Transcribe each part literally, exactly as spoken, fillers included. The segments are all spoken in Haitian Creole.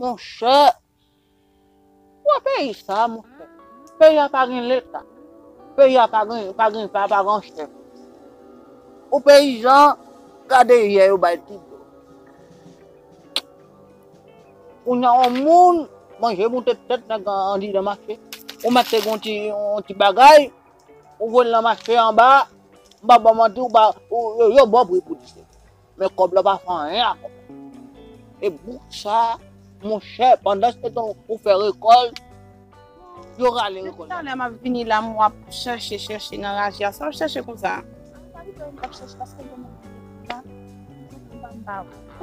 Monchè, wè peyi sa, monchè. Peyi a pa gen leta. Peyi a pa gen, pa gen, pa, pa gen chèf. Ou peyizan, gade yè yo bay ti dlo. Kounye a, yon moun manje moute tèt nèg an, andidan mache. Ou mèt te gen yon ti, yon ti bagay, ou voye l nan mache anba, m pa ba w manti, ou pa, ou, yo, yo ba w pri pou di se. Men kòb la pa fè anyen ak kòb la. E boug sa, monchè, pandan se tan ou fè rekòl, yo rale rekòl la. Depi talè m ap vini la, m w ap chèche, chèche nan raje a. Sa w ap chèche konsa? M ap chèche paske m pa, m pa, m pa,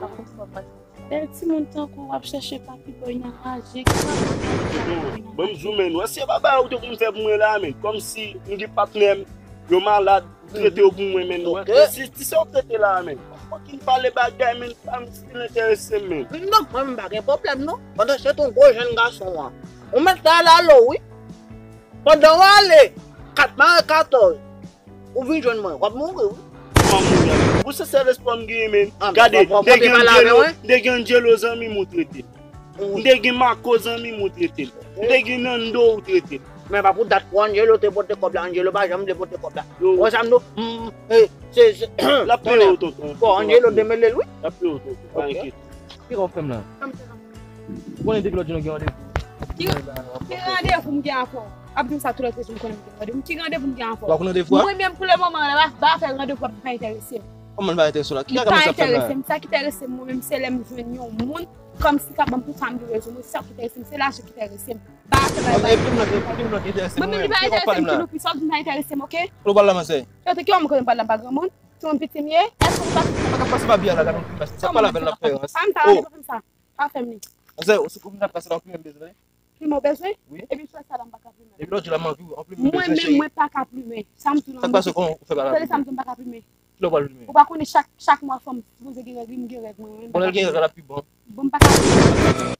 m pa, Bèl timoun tankou w ap chèche papi bòy nan raje, ki sa pou fè papi bòy nan raje? Ban m zoumen nou. Se pa bagay ou te konn fè pou mwen la, men. Kòmsi m gen patnè m, yo malad, ou trete yo pou mwen, men. Wè, se, se sa w trete la, men. Ou fokin pale bagay, men, pa m stil enterese m, men. Non, mwen, m pa gen pwoblèm, non. Pandan se tan, gwo jèn gason an. Ou mèt ale, ale, wi. Pandan w ale, kat mare katòz. Ou vin jwenn mwen, w ap mouri, wi. Kòman mouri avè w? Ou se sèl espwa m genyen, men. Gade, m te gen Angelo, m te gen Angelo zanmi m ou trete l. M te gen Marco zanmi m ou trete l. M te gen Nando ou trete l. Men pa pou dat pou Angelo te pote kòb la, Angelo pa janm vle pote kòb la. Ou wè sa m di w? L ap peye w, tonton. Bon, Angelo demele l, wi. L ap peye w, tonton, pa enkyete. Ki w ap fè m la? Ou konnen depi lòt jou nou gen randevou. Ki, ki randevou m gen avè w? W ap di m sa toulède jou, m konnen m gen randevou. Ki randevou m gen avè w? Ou pa konn randevou a? Mwen menm, pou le moman, la, pa, pa fè randevou, pa enterese m. Kòman l pa enterese w la? Ki kaka sa ap fè m la? Li pa enterese m. Sa ki enterese m, mwen menm, se lè m jwenn yon moun, kòmsi k ap ban m pou sa m gen rezon. Mwen, se sa ki enterese m. Se lajan ki enterese m. Pa fè bagay. Epi m nan, epi m nan enterese mwen menm. Ki w ap pale m la? Ti loupis, w ap di m pa enterese m, oke? Ou pale la, manzè. Yo, te ki wè m konnen m pale la, m pa granmoun. Ti moun piti m ye? Èske ou pa... Ou pa ka pase pa biyè la, gade yon ti mesye. Sa pale avè l, l ap fè rans. Pa m sa, pa fè m sa. Pa fè m li. Manzè, ou se kòm nan pase la, anpil menm bezwen. Plimen w bezwen? Wi. Epi frè sa la m pa ka plimen. Epi lòt jou la m anvi w, anpil menm bezwen, cheri. Mwen menm, mwen pa ka plimen. Sa m di w nan... Sa k pase, kòman ou fè pa ka plimen? Tande sa m di w m pa ka plimen. Kilè w pral plimen? Ou pa konnen chak, chak mwa fò m sipoze gen règ, m gen règ mwen, mwen pa ka plimen. Bon, lè l gen règ la pi bon. Bon, m pa ka plimen.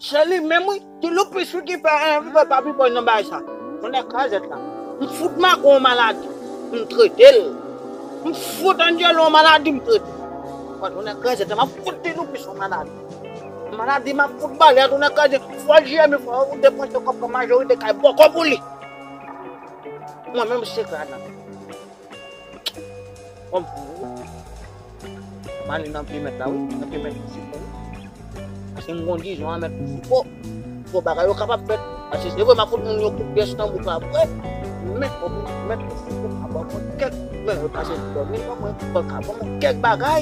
Se li menm wi, ti loupis wi ki fè, eh, ki fè papi bòy nan bagay sa. Tonnè krazèt la. M fout Marco yon maladi, m trete l. M fout Angelo yon maladi, m trete l. Bon, tonnè krazèt la, m ap fout ti loupis yon maladi. Maladi, m ap fout ba li a, tonnè krazèt. Fò J M, fò ou depanse kòb, kòb majorite kay bòkò pou li. Mwen menm, sekrè a nan men m. Kòm pou ou. M ale nan pye mèt la, wi. Nan pye mèt Fouco, wi. Paske m gon dizon a mèt Fouco. Fò bagay yo kapab fèt. Paske se vre, m ap fout moun yo kout pyès nan bouk la vre. Men fò mèt Fouco ka ban mwen kèk, men yo pase dòmi, ban mwen, fò l ka ban mwen kèk bagay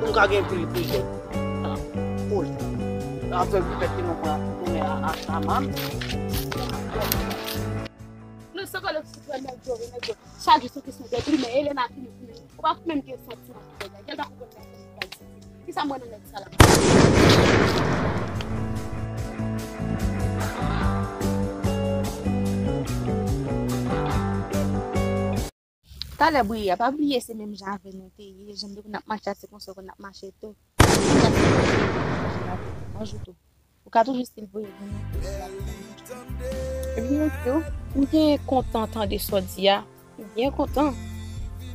pou m ka gen pil pizè. Ala, poz. Sa fè petèt ke nou pran tounen a, a, a Saman. Non, se kòlè sou frè nèg yo, nèg yo. Chak jou se kesyon de plimen. Elena fini plimen. Ou pa menm gen santiman pou nèg la. Gèl pa konprann sa, sa li pral santi. Kisa m wè nan nèg sa la? Talè Bri a, pa bliye se menm jan avè nou te ye. Jan m te konn ap mache a, se konsa w konn ap mache tou. Bonjou tou. Ou ka toujou stil voye vini. Epi mwen di w, m byen kontan tande sa w di a. M byen kontan.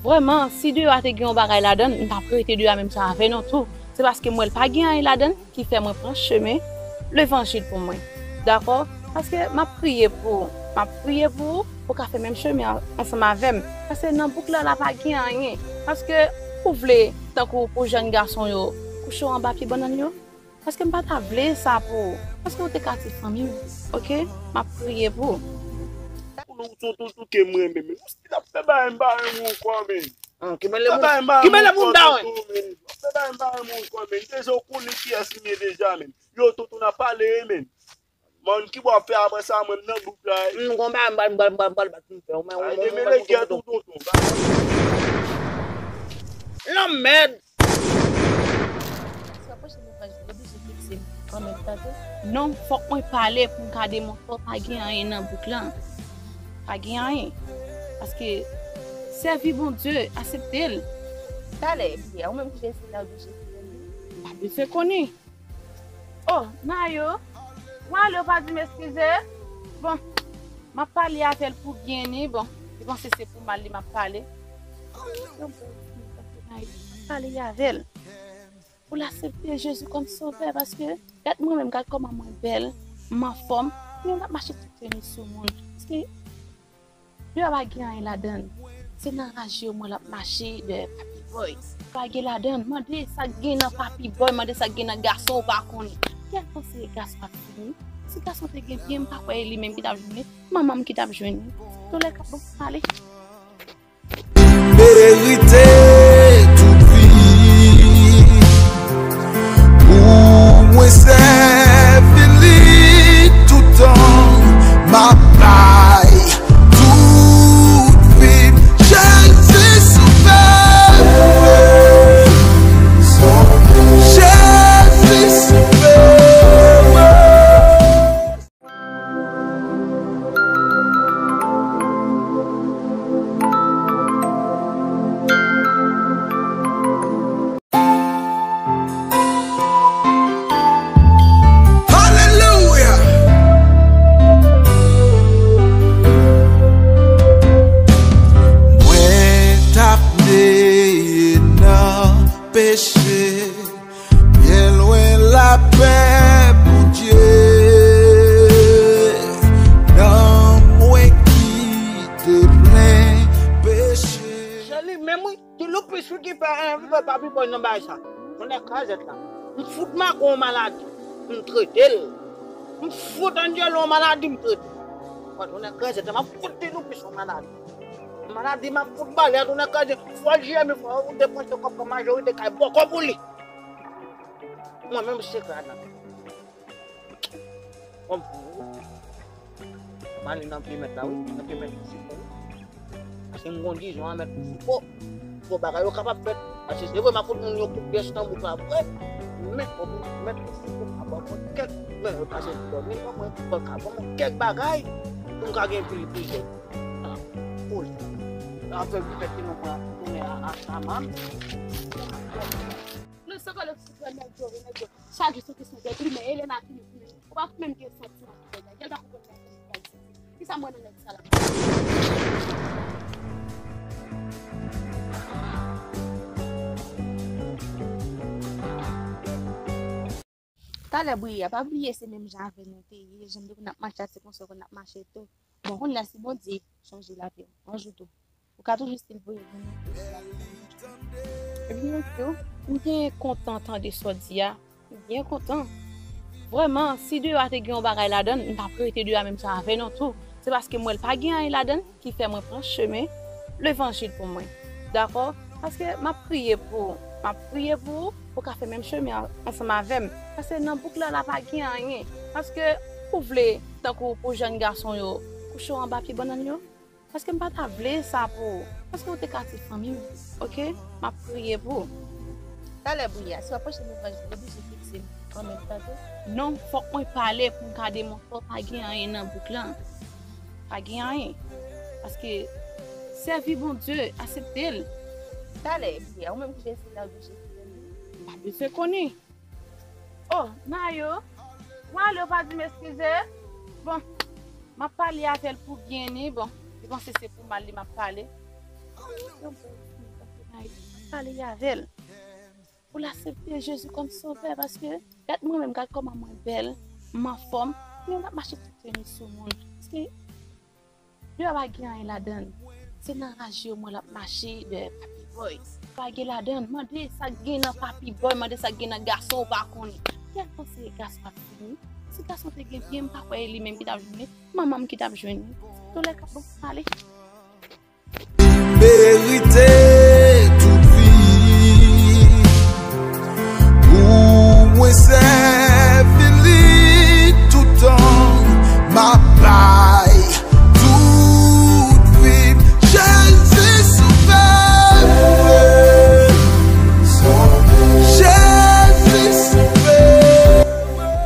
Vrèman, si deyò a te gen yon bagay ladan l, m t ap rete deyò a menm jan avè nou tou. Se paske m wè l pa gen anyen ladan l ki fè mwen pran chemen levanjil pou mwen. Dakò? Paske m ap priye pou ou. M ap priye pou ou, pou w ka fè menm chemen an ansanm avè m. Paske nan bouk la, la pa gen anyen. Paske ou vle, tankou pou jèn gason yo, kouche w anba pye bannann yo? Paske m pa ta vle sa pou ou. Paske ou te ka ti fanmi m, oke? M ap priye pou ou. Ou se yon tonton ke m renmen, men ou stil ap fè bagay m pa renmen w ankò, men. Ah, ki mele moun, ki mele moun dawen. Ou ap fè bagay m pa renmen w ankò, men. Deja ou konnen kiyès m ye deja, men. Yo, tonton, n ap pale, men. Mòn, ki bò w ap fè apre sa, mwen, m nan bouk la. M gon bagay, m pral, m pral, m pral, m pral bat m fè. Ou men, ou men, ou men, tonton, tonton. Lanmèd! Sa pwochen levanjil, yo oblije fikse m kanmenm, tande? Non, fòk mwen pale pou m ka demontre w pa gen anyen nan bouk lan. Pa gen anyen. Paske sèvi Bondye, aksepte l. Talè, Biyè, ou menm ki te sou la, oblije fè l. M pa bezwen konnen. Oh, Nayo, w ale, w pa di m eskize? Bon, m ap pale avè l pou byen ni, bon, li panse se pou mal li m ap pale. Yon bon ti nèg tankou Nayo, m ap pale avè l. pou l aksepte Jezi kòm sovè, paske gad mwen menm, gad kòman mwen bèl, m anfòm, men m ap mache tout teni sou moun. Paske deyo a pa gen anyen ladan l. Se nan raje yo mwen l ap mache de Papi Boy. Pa gen ladan l. Mande sa k gen nan Papi Boy, mande sa k gen nan gason ou pa konnen. Kèl panse gason ap fini? Si gason te gen pye, m pa kwè e li menm ki t ap jwenn li. Manman m ki t ap jwenn li. Toulèka, bon, ale. Merite tout vi pou mwen sèvi li toutan. M ap bay tout vi m. Jezi sove mwen. Jezi sove mwen. Alelouya! Mwen t ap neye nan peche. Byen lwen lapè Bondye, nanm mwen ki te plen peche. Se li menm wi, ti loupis wi ki fè, eh, ki fè Papi Boy nan bagay sa. Tonnè krazèt la. M fout Mako yon maladi, m trete l. M fout Angelo yon maladi, m trete l. Tonnè krazèt la, m ap fout ti loupis yon maladi. Maladi m ap fout bale a, tonnè krazèt. Fò Jiyè, fò ou depanse kòb kòm majorite kay bòkò pou li. Mwen menm se kra nan. Kòm pou ou. M ale nan pye mèt la wi, nan pye mèt Fouco wi. Paske m gon dizon a mèt Fouco. Bon, bagay yo kapab fèt. Paske se vre m ap fout moun yon kout pyès nan bouk la vre. Men fò mèt Fouco ka ban mwen kèk, men yo pase dòmi nan mwen, fò l ka ban mwen kèk bagay pou m ka gen pil plizyè. Pou li. Afè li fè ke nou pran tounen a, a, a mam. Nou se kòlè sou nèg yo, nèg yo. Chak jou se kesyon de plimen. Elena fini plimen. Ou pa menm gen santiman pou nèg la. Gèl pa konprann nèg la. Kisa mwen nan nèg sa la? Talè Bouya, pa bliye se menm jan avè nou te ye, jan nou te konn ap mache a, se konsa w konn ap mache tou. Bon, kounye a si Bondye chanje lavi w, yon jou tou, ou ka toujou still voye vini. Epi mwen di w, m byen kontan tande sa w di a, m byen kontan. Vrèman, si deyò a te gen yon bagay ladan l, m t ap rete deyò a menm jan avè nou tou. Se paske m wè l pa gen anyen ladan l ki fè mwen pran chemen levanjil pou mwen. Dakò? Paske m ap priye pou ou. M ap priye pou ou, pou w ka fè menm chemen an ansanm avè m. Paske nan bouk la, la pa gen anyen. Paske ou vle, tankou pou jèn gason yo, kouche w anba pye bannann yo? Paske m pa ta vle sa pou ou. Paske ou te ka ti fanmi m, oke? M ap priye pou ou. Talè Bouya, si w ap preche levanjil, ou oblije fikse m kanmenm, tande? Non, fòk mwen pale pou m ka demontre w pa gen anyen nan bouk lan. Pa gen anyen. Paske sèvi Bondye, aksepte l. Talè Bouya, ou menm ki Jezi la, ou oblije kite m. M pa bezwen konnen. Oh, Nayo. Mwen ale, ou pa di m eskize. Bon, m ap pale avè l pou byen ni. Bon, li panse se pou mal li m ap pale. M ap pale avè l. Pou l aksepte Jezi kòm sovè, paske gad mwen menm, gad kòman mwen bèl, m anfòm, men m ap mache tout teni sou moun. Paske deyò a pa gen anyen ladan l. Se nan raje yo mwen l ap mache de Papi Boy. Pa gen ladan l. Mande sa k gen nan Papi Boy, mande sa k gen nan gason ou pa konnen. Kèl panse gason ap fini? Si gason te gen pye, m pa kwè e li menm ki t ap jwenn li. Manman m ki t ap jwenn li. Toulèka, bon, ale. Merite tout vi pou mwen sèvi li toutan. M ap bay tout vi m. Jezi sove mwen. Jezi sove mwen.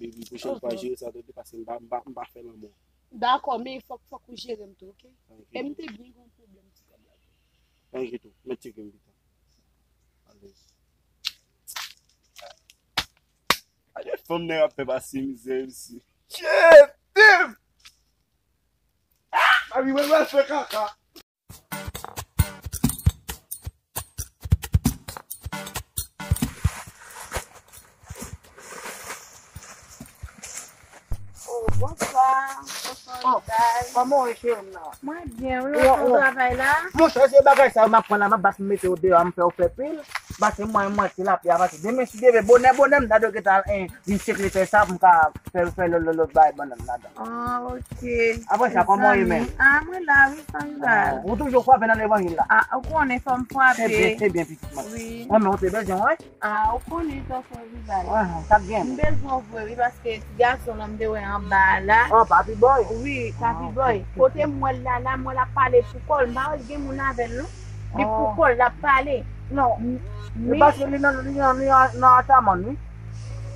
Baby, pwochèn fwa, jere sa, tande, paske m pa, m pa, m pa fè lanmou. Dakò, men fòk, fòk ou jere m tou, oke? E m te byen gen yon pwoblèm ti kòb la tou. Pa enkyete w, mèt tcheke m pita. Alèz. Gade fanm nèg ap fè pase mizè, mesye. Shit! Damn! Ah! Mami, mwen pral fè kaka. Oh, bonswa. Bonswa, Rival. Kòman w ye, cheri m nan? Mwen byen, wi, w ap fè yon travay la? Monchè, se bagay sa yo m ap pran la, m ap bat m mete w deyò, m fè w fè pil. Pase mwen, mwen, tilapya, pase demen, si Dye vle, bonè, bonè, m ta dwe gentan, eh, vin tcheke tè sa pou m ka fè, fè lòt, lòt, lòt bagay ban m ladan. Ah, ok. Apre sa, kòman w ye menm? Ah, mwen la, wi, san Rival. Ou toujou kwape nan levanjil la? Ah, ou konnen fò m kwape. Se byen, se byen, pitit mwen. Wi. Mwen, men ou te bezwen, wi. Ah, ou konnen tonton Rival. Ah, sa k gen? M bezwen w vre, wi, paske ti gason lan m te wè anba a la. Oh, Papi Boy? Wi, Papi Boy. Kote m wè l la, la, m wè l ap pale pou kò l. M pa wè l gen moun avè l, non. Li pou kò l, l ap pale. Non. E paske li nan, li nan, li nan, nan ataman, wi.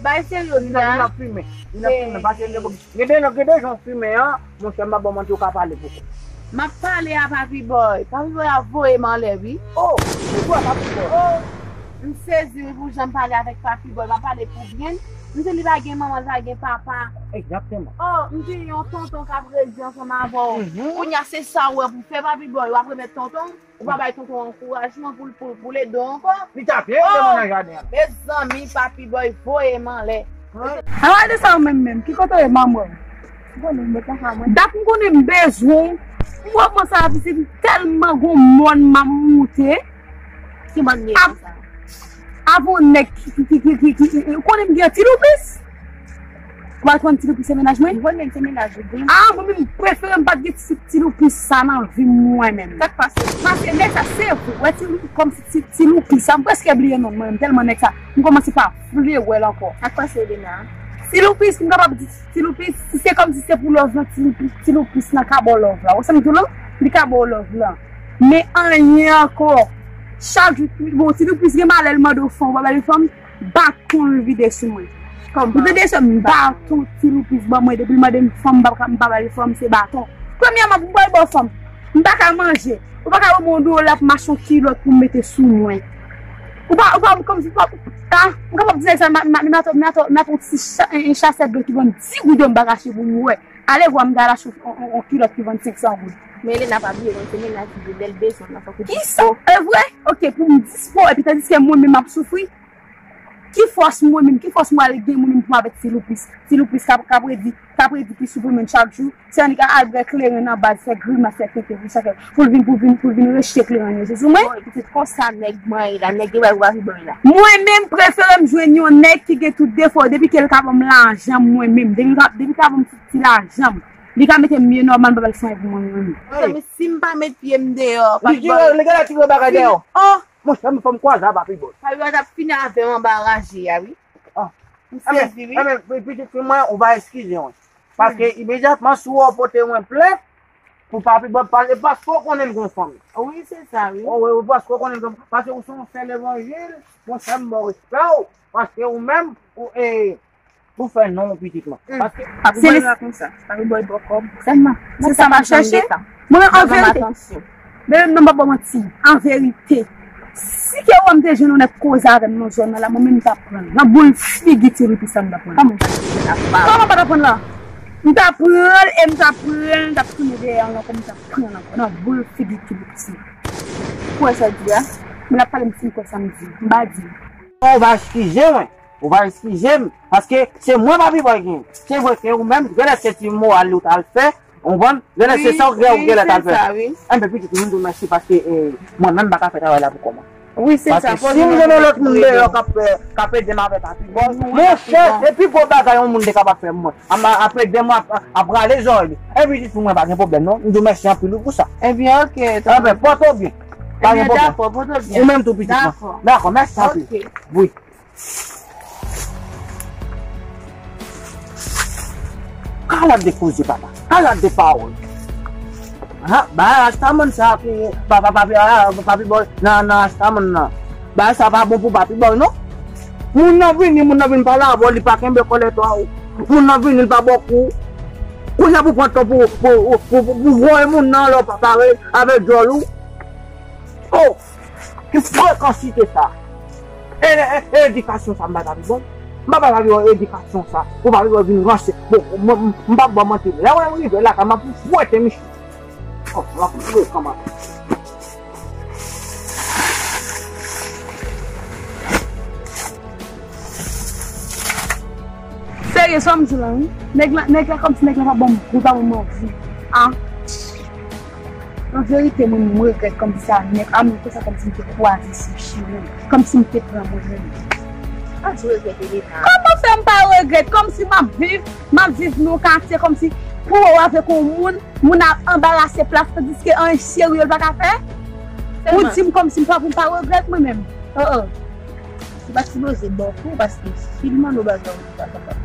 Bay serye, li nan, li nan fimen. Li nan fimen, paske li gen de, gen de jan w fimen an, monchè, m pa ba w manti, ou ka pale pou kò w. M ap pale a Papi Boy. Papi Boy ap voye m anlè, wi. Oh, se vre, Papi Boy. Oh. M sezi wi pou jan m pale avèk Papi Bòy, m ap pale pou byen. M di li pa gen manman, li pa gen papa. Egzakteman. Oh, m di yon tonton k ap redi ansanm avè w. Mhm. Kounye a se sa w wè pou fè Papi Bòy, w ap remèt tonton. Ou pa bay tonton ankourajman pou l, pou, pou l ede w ankò? Li t ap ede mwen nan jaden an. Mezanmi, Papi Bòy voye m anlè. An gade sa ou menm menm, ki kote w ye manmwèl? Dat m konnen m bezwen w. M wè kòman sa ap vin tèlman gon mòn m ap moute. Ki mòn m ye konsa? Avè yon nèg ki, ki, ki, ki, ki, ki, ou konnen m gen ti loupis? Ou pa konn ti loupis se mennaj mwen? Mwen menm se mennaj ou, wi. Ah, mwen menm, m prefere m pa t gen ti, ti loupis sa nan vi m mwen menm. Sa k pase? Paske nèg sa, se vre, wè ti loupis, kòmsi ti, ti loupis sa, m prèske bliye non l mwen menm, tèlman nèg sa, m kòmanse pa vle wè l ankò. Sa k pase, Elena? Ti loupis, m kapab di, ti loupis, si se kòmsi se pou love lan, ti loupis, ti loupis lan ka ba w love la. Ou sa m di w lan? Li ka ba w love lan. Men anyen ankò. Chak jou, bon, ti loupis gen malè l mande w fanm, ou pa ba li fanm, baton l vide sou mwen. Ou tande sa, m baton ti loupis ban mwen, depi l mande m fanm, m pa, m pa ba li fanm, se baton. Premyèman, pou m ba l bò fanm, m pa ka manje. Ou pa ka ban m yon dola pou m achte yon kilòt pou m mete sou mwen. Ou pa, ou pa, kòmsi, ou pa, ah, m kapab di nèg sa, m a, m a, m a, m a, m a, m a fè yon ti cha-, yon, yon chasèt dlo ki vann dis goud yo m pa ka achte pou m wè. Alevwa m ta al achte yon, yon, yon kilòt ki vann senk san goud. Men Elena pa bliye, konn se mennaj li ye, lè l bezwen w nan fòk ou dispo. Kisa? E vre? Ok, pou m dispo, epi tandiske mwen menm m ap soufri. Ki fòs mwen menm, ki fòs mwen al gen mwen menm pou m avèk ti loupis? Ti loupis k ap, k ap redi, k ap redi ki sou mwen chak jou. Se annik al bwè kleren nan baz, fè grimas, fè tenten pou chak, pou l vin, pou l vin, pou l vin rejte kleren yo. Se sou mwen? Bon, epi se konsa nèg mwen ye la, nèg yo bay ou pa vin ban la. Mwen menm, prefere m jwenn yon nèg ki gen tout defo, depi ke l ka ban m lajan mwen menm, depi l ka, depi l ka ban m ti, ti lajan m, li ka mete m byen nòmal, m pa bay l fè anyen pou mwen menm. Zanmi, si m pa met pye m deyò, pa gen lè tire bagay deyò. Oh! Monchè, m fè m kwaze a Papi Bòy. Papi Bòy t ap fini avè m anba raje a, wi. Ah. M sezi, wi. Enben, pitit fi mwen, ou va eskize mwen. Paske imedyatman, si w pote mwen plent pou Papi Bòy, pa-, e paske w konnen l gon fanmi. Wi, se sa, wi. Wi, wi, paske w konnen l gon fanmi. Paske ou se yon sè levanjil, monchè, m ba w respè w. Paske ou menm, ou, e, Pou fè non pitit mwen. Paske Papi Bòy la konsa. Papi Bòy bò kòb. Sèlman. Se sa m ap chèche. Mwen, an verite. Bebe, non, m pa ba w manti. An verite. Si ke w wè m te jwenn yon nèg koze avè m nan zòn nan la, mwen menm m t ap pran l. Nan boul figi ti loupis sa m t ap pran l. Kòman w t ap pran l? Kòman w pa t ap pran l la? M t ap pran l e m t ap pran l, m t ap tounen dèyè l ankò, m t ap pran l ankò. Nan boul figi ti loupis la. Ou kwè sa w di a? Mwen ap pale m fin kwè sa m di. M pa di. Ou va eskize mwen. Ou va eskize m, paske se mwen Papi Bòy genyen. Se vre ke ou menm, genlè se ti moral li w t al fè, ou konprann? Genlè se sa w genlè, ou genlè t al fè. Enben, pitit, m di w mèsi paske, eh, mwen menm m pa ka fè travay la pou kò mwen. Wi, se sa. Paske si m jwenn yon lòt moun deyò k ap fè, k ap ede m avè Papi Bòy, monchè, se pi gwo bagay yon moun te kapab fè mwen. Ap, ap ede mwen, ap, ap rale zòrèy li. Enben, pitit, pou mwen pa gen pwoblèm non. M di w mèsi anpil wi pou sa. Enben, ok. Enben, pòte w byen. Pa gen pwoblèm. Dakò, pòte w byen. Ou menm tou, pitit mwen. Dakò. Dakò, mèsi anpil. Ok. Wi. Kalòt de koze, papa. Kalòt de pawòl. Ha, ba Rastaman sa ki, papa, papi, ah, Papi Bòy, nan, nan Rastaman nan. Ba sa pa bon pou Papi Bòy, non. Moun nan vini, moun nan vin pale avè w, li pa kenbe kòlèt ou. Moun nan vini, li pa ba w kou. Kounye a pou pran tan pou, pou, pou, pou, pou voye moun nan, lè w pa pare avèk djòl ou. Oh! Ki frekansite sa? E, e, e edikasyon sa m pa ta vin bon? M pa ta vin bon edikasyon sa. Ou pa vin bon vin ranse. Bon, m, m, m pa bon manti. Lè w rive lakay, m ap fwete misye. Oh, m ap fwete kòman. Serye, sa m di la, wi. Nèg la, nèg la kòmsi nèg la pa ban m gou, pa ban m anvi. Ah. An verite, mwen, m regrèt kòmsi sa nèt. A, men konsa kòmsi m te kwaze sou chire m. Kòmsi m te pran mwen menm. Pa di regrèt, Elena. Kòman fè m pa regrèt? Kòmsi m ap viv, m ap viv nan yon katye, kòmsi pou w avèk yon moun, moun ap anbarase plas, tandiske anyen serye l pa ka fè. Ou di m kòmsi m pa, pou m pa regrèt mwen menm. Oh, oh. Ou pa t sipoze ba w kou, paske si l mande w bagay ou pa kapab.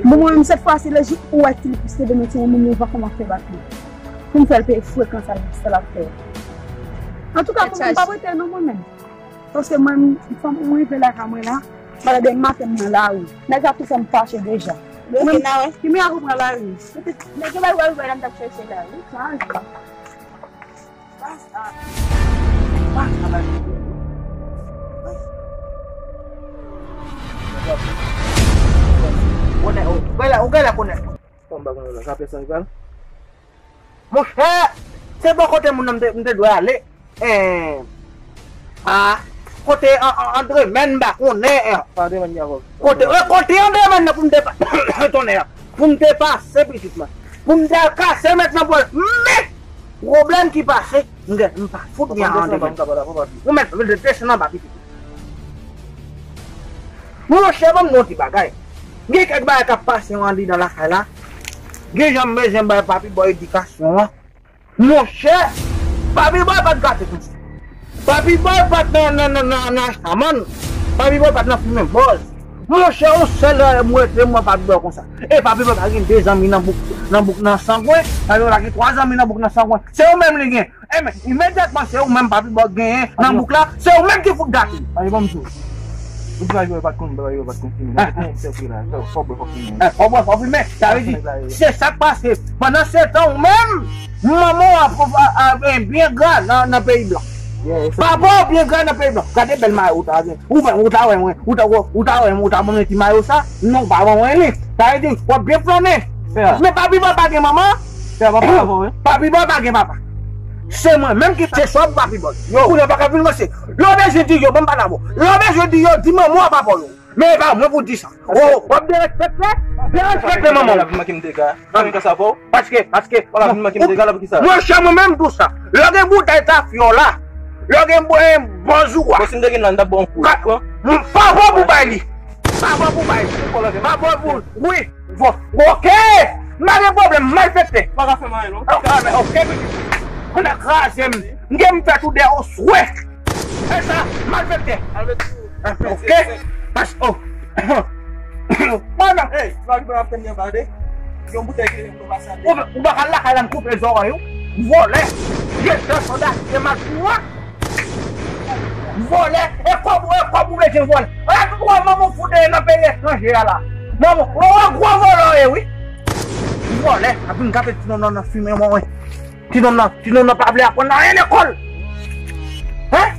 Bon, mwen menm, sèt fwa, se lè jis ou wè ti loupis te vin, se yon moun, ou pa kòman fè bat li. Pou m fè l peye frekans avèk sa l ap fè. Antouka, mwen, mwen pa prete non, mwen menm. Paske mwen, fanm, mwen rive lakay mwen la, malade maten m nan lari. Nèg la tou fè m fache deja. Mwen, ki mwen a konpran lari. Nèg yo bay, bay, bay, la m t ap chèche lari. Sa rive. Basta. Basta, basta. Konnen. Kòm pa konnen la, sa pèsonn pral. Monchè, se bò kote moun nan m te, m te dwe ale. Eh, a, kote An-, An-, André Mèn m pa konnen, eh. Pa André Mèn ki avòl. Kote, eh, kote André Mèn nan pou m te pa-, tonnè, pou m te pase pitit mwen. Pou m te al kase mèt nan pòl. Men, pwoblèm ki pase, m gen, m pa fout gen André Mèn. Ou mèt desann anba pitit. Monchè, ban m di yon ti bagay. Gen kèk bagay k ap pase andidan lakay la. Gen jan m bezwen bay Papi Bòy edikasyon an. Monchè, Papi Bòy pa t gate konsa. Papi Bòy pa t nan, nan, nan, nan, nan chaman. Papi Bòy pa t nan fimen bòz. Monchè, yon sèl lè m rete, m wè Papi Bòy konsa. E Papi Bòy pa gen de zanmi nan bouk, nan bouk nan Sangwen. Papi Bòy pa gen twa zanmi nan bouk nan Sangwen. Se yo menm li gen. Enben, imedyatman, se ou menm Papi Bòy genyen nan bouk la, se ou menm ki fout gate. Ay, ban m di w. Ou di Papi Bòy pa t konn, Papi Bòy pa t konn fimen. Fò bwè, fò fimen. Eh, fò bwè, fò fimen. Sa vle di, se sa k pase. Pandan se tan, ou menm, manman w ap, ap, ap, eh, byen gra nan, nan peyi blan. Papa w byen gra nan peyi blan. Gade bèl mayo ou ta gen. Ou, ou ta wè mwen, ou ta, ou ta wè mwen, ou ta ban mwen ti mayo sa. Non, ou pa ban mwen li. Sa vle di, w ap byen flannen. Men Papi Bòy pa gen manman. Pè, papa avè w, wi. Papi Bòy pa gen papa. Se mwen menm ki fè chwa pou Papi Bòy. Yo. Kounye a pa ka vin ranse. Lè w bezwen di yo, ban m pale avè w. Lè w bezwen di yo, di manman w a papa w yo. Men e pa mwen pou di sa. O, w ap derespekte? Derespekte manman w. L ap vin manke m dega. Mwen ka sa avè w? Paske, paske. W ap vin manke m dega la pou ki sa? Monchè, mwen menm tou sa. Lè w gen boutèy tafyò la. Lè w gen bò-, bòz ou a. Bon, si m te gen nan, m t ap ba w yon kou. Papa w pou bay li. Papa w pou bay li. Papa w pou, wi. Bon, oke! M pa gen pwoblèm, malfektè. Pa ka fè m anyen, non. Oke, oke, pitit. Ou nan kraze m. M gen m fè tou de oswè. E sa, malfektè. Oke? Pas, o. Pandan. Hey, pa ki pa ap tande anba de. Yon boutèy ki pa sa. Ou, ou pa ka lakay la m koupe zòrèy ou. Vòlè. Je te soda, se mal pou ou. Vòlè, e kòb ou, e kòb ou bezwen vòlè. Ala tout wè manman w fout dèyè nan peyi etranje a la. Manman, wè, wè gwo vòlè w ye, wi. Vòlè, ap vin gate ti nonm nan nan fimen mwen, wi. Ti nonm nan, ti nonm nan pa vle aprann anyen lekòl. Hein?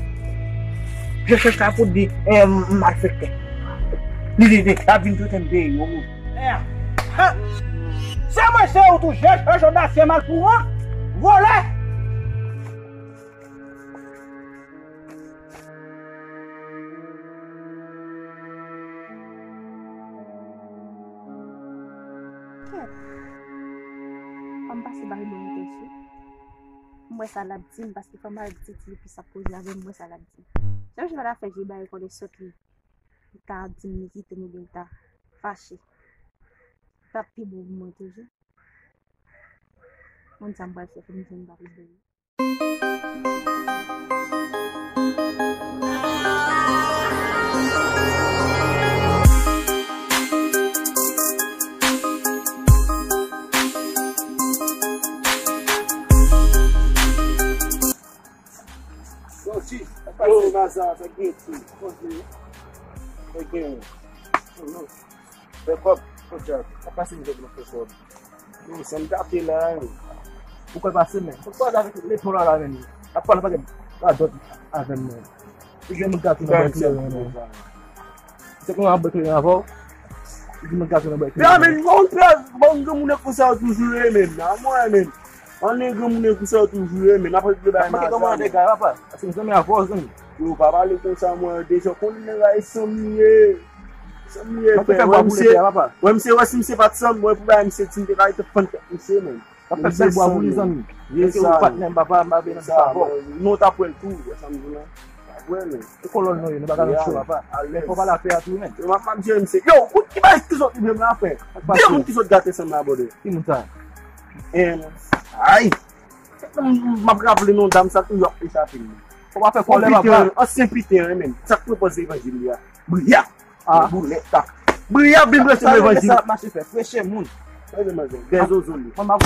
Je cherche sa pou di, eh, malfektè. Li, li, li, ap vin trete m de yo. Eh, hein? Se mwen, se ou tou, je cherche odasye mal pou ou. Vòlè. Kèt. Fò m pase bay bon tèt wi. M wè sa l ap di m, paske fò m al di Tilipi sa k koze avè m, m wè sa l ap di m. Jan Jewova ta fè je bay kòlè sòt li, li ta di m li kite m oubyen li ta fache. T ap pi bon pou mwen toujou. Moun sa m pral fè pou m jwenn Papi Bòy. Sòti, pa pase maza, fè gen ti, fè gen. Fè kòb, fè djab. Pa pase m jòt nan fè kòb. Yo, sa m gate la, yo. Ou kwè pase, men. Fòk pale avèk leton la, la, men. Ap pale pa gen radòt avè m, men. Li gen moun gate nan bòy ti men. Se kon ap bòy kleren avè w. Li gen moun gate nan bòy kleren. Ya, men, yon pè, bon, gen moun konsa yo toujou ye, men. A mwen, men. Ann gen moun konsa yo toujou ye, men. N ap regle bay maza, men. Pase m zanmi avè w, zanmi. Yo, pa pale konsa, mwen deja konnen nèg la e san m ye. San m ye, frè. Wè misye, wè misye, wè si misye pa t san m, wè pou bay misye di m te ka rete fann tèt misye, men. Ap fè bèl bwa pou li, zanmi. Èske ou patnè m, papa, m pa vle nan sa, bò. Non, t ap wè l tou, wè sa m di la. T ap wè l, men. E kolòn nou ye, nou pa ka nan cho, papa. Men fò pale afè a tou, men. Yo, m ap, m ap jere misye. Yo, ou ki bay ki sot li menm la, frè? De moun ki sot gate san m la, brother. Ki moun sa? Em, ay. M ap raple non dam sa tou, y ap echape m. Fò pa fè kòlè, papa. Ansyen piten, men. Sa k pran pòz levanjil li a. Briya. Ah. Boulèt, tak. Briya vin preche levanjil. Sa mache fè, preche moun. Sa vle manzè. Dèzozo li. Mwen m ap